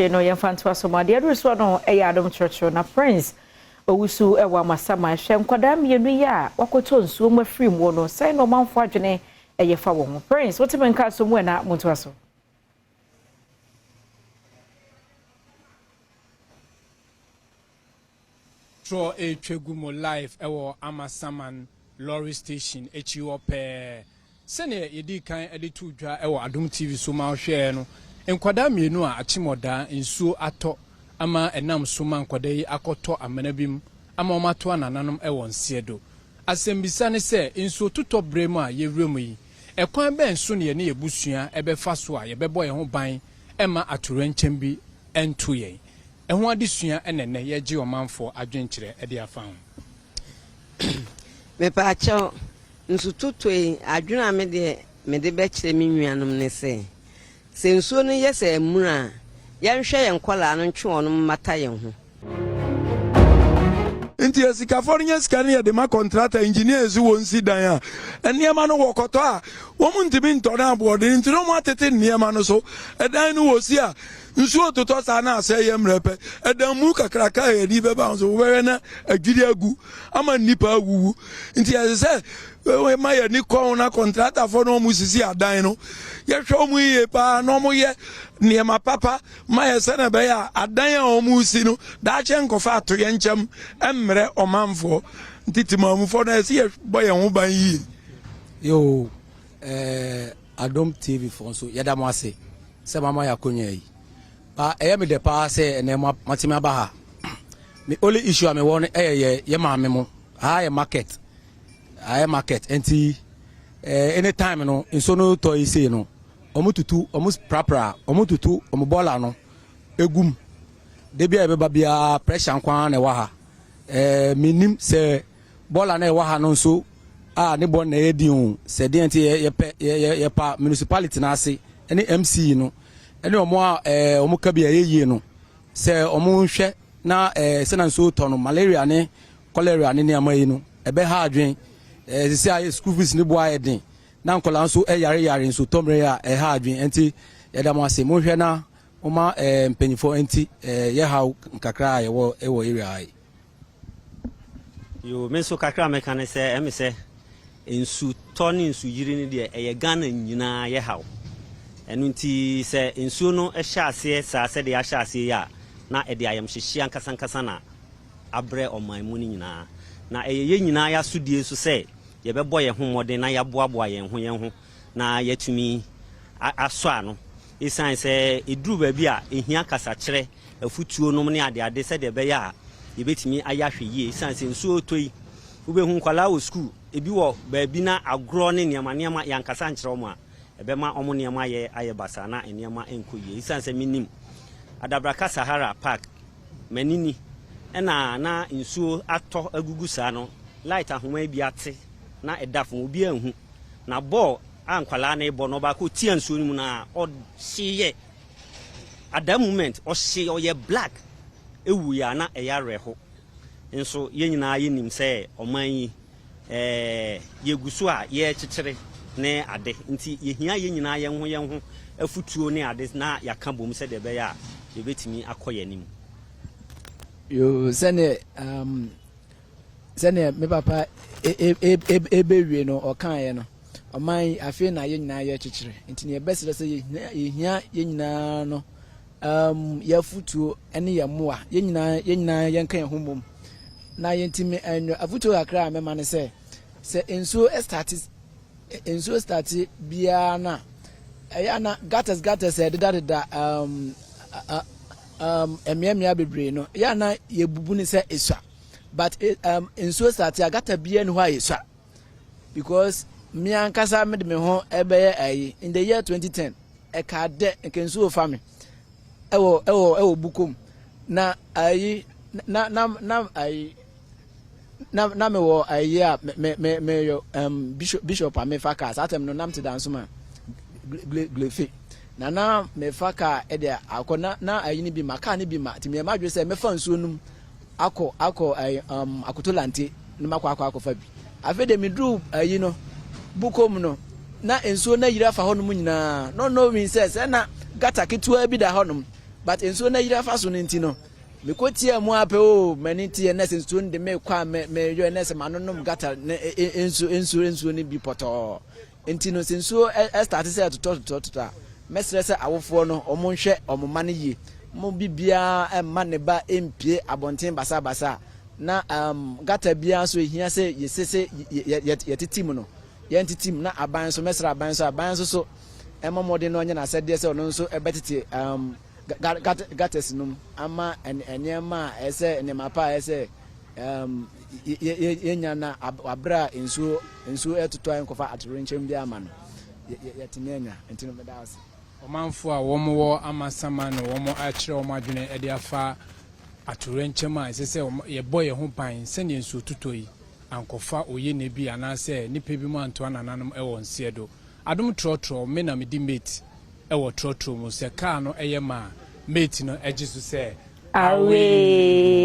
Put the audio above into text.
No yɛmfa ntoa so ma deɛ aduru soɔ no yɛ adom kyerɛkyerɛ na Prince Owusu wɔ Amasaman hwɛ nkwadaa mmienu yi a wakɔtɔ nsuo mu afiri muo no sɛn na ɔmanfoɔ adwene ɛyɛ fa wɔn ho. Prince, wote me nka so mu ɛna montoa so. Trɔ retwa gu mu live wɔ Amasaman lorry station akyi hɔ pɛɛ. Sɛdeɛ yɛdii kan de too dwa wɔ Adom TV so ma wohwɛɛ no, nkwadaa mmienu a akyemɔdaa nsuo atɔ ama ɛnam so ma nkwadaa yi akɔtɔ amena bi mu ama wɔatoa nananom wɔ nseɛ do. Asɛmbisa ne sɛ, nsuo totɔ berɛ mu a yɛwura mu yi, ɛkwan bɛn so na yɛne yɛn abusua bɛfa so a yɛbɛbɔ yɛn ho ban mma atoyerɛnkyɛm bi nto yɛn? Ɛho adesua na ɛnnɛ yɛregye ɔmanfoɔ adwenkyerɛ de afa ho. Mepaakyɛw, nsutotɔ yi, adwene a me deɛ mede bɛkyerɛ me nuanom ne sɛ, sɛ nsuo no yɛ sɛ amuna a, yɛnhwɛ yɛn nkwadaa no ntwe wɔn mmata yɛn ho. Nti asikafoɔ no nya sika no yɛde ma kɔntrata engineers wɔn si dan a nneɛma no wɔkɔtɔ a wɔn ntumi ntɔ no aboɔden nti na wɔn atete nneɛma no so ɛdan no wɔsi a nsuo totɔ saa na asɛe yɛ mmerɛ pɛ ɛdan mu kakraka a yɛde bɛba ho so wobɛhwɛ na adwiri agu ama nnipa awuwu nti ɛsɛ sɛ ma yɛni kɔn na kɔntratafoɔ no wɔn sisi adan no yɛhwɛ wɔn yie paa na wɔn yɛ nneɛma papa ma yɛ sɛnea ɛbɛyɛ a adan a wɔn resi no daakye nkɔfa atoyɛnkyɛm mmerɛ ɔmanfoɔ nti temammufoɔ no ɛsɛ yɛbɔ yɛn ho ban yie. Yoo eh, Adom TV foɔ nso yɛda mo ase sɛ mama yɛ akonnwa yi. Ba ɛyɛ me dɛ paa sɛ ɛnɛ matumi aba ha. Me only issue a mewɔ no ɛyɛ yɛ yɛ maame mo. Ha yɛ market. Ha yɛ market nti eh, anytime no nsuo no tɔ yi sei no Wɔn tutu, wɔn prapra, wɔn tutu wɔn bɔɔla no egu mu. Da bi a yɛbɛba biara pressure nko ara na ɛwɔ ha. Ɛɛ menim sɛ bɔɔla no a ɛwɔ ha no nso a ne bɔ na ɛyɛ din o sɛ deɛ nti yɛpɛ yɛ yɛpa municipality no ase ne MC no ne wɔn a ɛɛ wɔn ka bi a ɛyɛ yie no sɛ wɔn nhwɛ na ɛɛ sɛ na nsuo tɔ no malaria ne cholera ne nneɛma yi no ɛbɛha adwene ɛɛ sisi a school fees ne bo ayɛ den. Na nkwadaa nso yare yare nso tɔ mmerɛ a ɛha adwene nti yɛda mo ase monhwɛ na moma mpanyinfoɔ nti yɛ haw nkakra a yɛwɔ wɔ area ha yi. Yoo me nso kakra a mɛka ne sɛ ɛme sɛ nsu tɔ ne nsu yiri no deɛ ɛyɛ Ghana nyinaa yɛ haw. Ɛno nti sɛ nsuo no hyɛ aseɛ saa sɛdeɛ ahyɛ aseɛ yi a na ɛde ayamhyehyeɛ ankasa ankasa na abrɛ ɔman mu no nyinaa. Na ɛyɛ yɛn nyinaa yɛ asodie nso sɛ yɛbɛbɔ yɛn ho mmɔden na yɛaboaboa yɛn ho yɛn ho na yɛatumi asɔ ano. Esiane sɛ eduru baabi a ehia kasakyerɛ, afotuo nom ne adeade sɛdeɛ ɛbɛyɛ a yɛbɛtumi ayɛ ahwɛyie. Esiane sɛ nsuo retɔ yi, wobɛhu nkwadaa wɔ sukuu, ebi wɔ baabi na agorɔ ne nneɛma nneɛma yɛankasa ankyerɛ wɔn a, ɛbɛma wɔn nneɛma ayɛ ayɛ basaa na nneɛma nkɔ yie. Esiane sɛ menim Adabraka Sahara Park M'ani ni, ɛna na nsuo atɔ agugu saa no, light ahoma yi bi ate na ɛda fam, obiara nhu. Na bɔɔl a nkwadaa no rebɔ no, ɔbaako tia nsuo no mu na ɔhyeeɛ. At that moment, ɔhyeeɛ, ɔyɛ black, ɛwuiɛ a na ɛyɛ awerɛho. Nso yɛn nyinaa yɛnim sɛ ɔman yi, ɛɛ, yɛgu so a yɛrekyekyere ne ade, nti yɛhia yɛn nyinaa yɛn ho yɛn ho afutuo ne ade na yɛaka bom sɛdeɛ ɛbɛyɛ a yɛbɛtumi akɔ yɛn anim. Yoo, sɛdeɛ um, sɛdeɛ me papa ɛbɛwie no ɔkaeɛ no, ɔman yi afei na yɛn nyinaa yɛkyekyere, nti ne yɛbɛsrɛ sɛ yɛhia yɛn nyinaa no um, yɛafutuo ne yɛn mmoa, yɛn nyinaa yɛn nyinaa yɛnka yɛn ho mmom na yɛntumi ɛnyɛ. Afutuo kakra a mɛma ne sɛ, sɛ nsuo starte nsuo starte biara no a, ɛyɛ ana gutters gutters a ɛdedadeda um, um, mmeammea bebree no, ɛyɛ ana yɛbubu ne sɛ esua, but um, nsuo starte a gutter biara ni hɔ a esua, because me ankasa mede me ho ɛbɛyɛ ayi in the year 2010 ɛkaa dɛ nka nsuo fa me ɛwɔ ɛwɔ ɛwɔ bukom na ayi na na na ayi na na me wɔ ayi a me me me yɛ um, bishop bishop a mefa kaa saa tɛm no nam te danso ma gle glefe na na mefa kaa ɛde akɔ na na ayi no bi ma kaa no bi ma te meyɛ madwene sɛ mɛfa nsuo no mu akɔ akɔ ɛɛ um, akotolante na makɔ akɔ akɔfa bi. Afei de meduru ayi no bukom no na nsuo no ayiri afa hɔnom nyinaa. Not knowing sɛ sɛ na gata ketewa bi da hɔnom. But nsuo no ayiri afa so no nti no, mekɔ tiaa mu ara pɛ oo, m'ani teɛ na sɛ nsuo no de mekɔ a me meyɔ na sɛ manonom gutter ne nsuo nsuo nsuo no bi pɔtɔɔ. Nti no sɛ nsuo starte sɛ ɛtotɔ totɔ totɔ a, mɛsrɛ sɛ awofoɔ no wɔn nhwɛ wɔn mma no yie. Mo bibiara mma ne ba mpue abɔnten basabasa na um, gutter biara nso ehia sɛ yɛsese yɛtete mu no, yɛntete mu na aban nso mɛsrɛ aban nso aban nso so ɛmmɔ mmɔden na ɔnyɛ n'asɛdeɛ sɛ ɔno nso bɛtete um, gutters no mu ama nneɛma a ɛsɛ nneɛma pa a ɛsɛ um, yɛnya na aberɛ a nsuo nsuo ɛtotɔ a nkɔfa atorenkyɛm bi ama no yɛtumi anya nti no meda ase. Ɔmanfoɔ a wɔn wɔ Amasaman na wɔn akyerɛ wɔn adwene de afa atorenkyɛm a ɛsɛ sɛ yɛbɔ yɛn ho ban sɛdeɛ nsuo totɔ yi ankɔfa oyene bi anaasɛ nnipa bi mu antoa nananom wɔ nseɛ do. Adom trɔtrɔ, me na medi mate wɔ trɔtrɔ mu, sɛ car no yɛ ma a, mate no gye so sɛ Awee!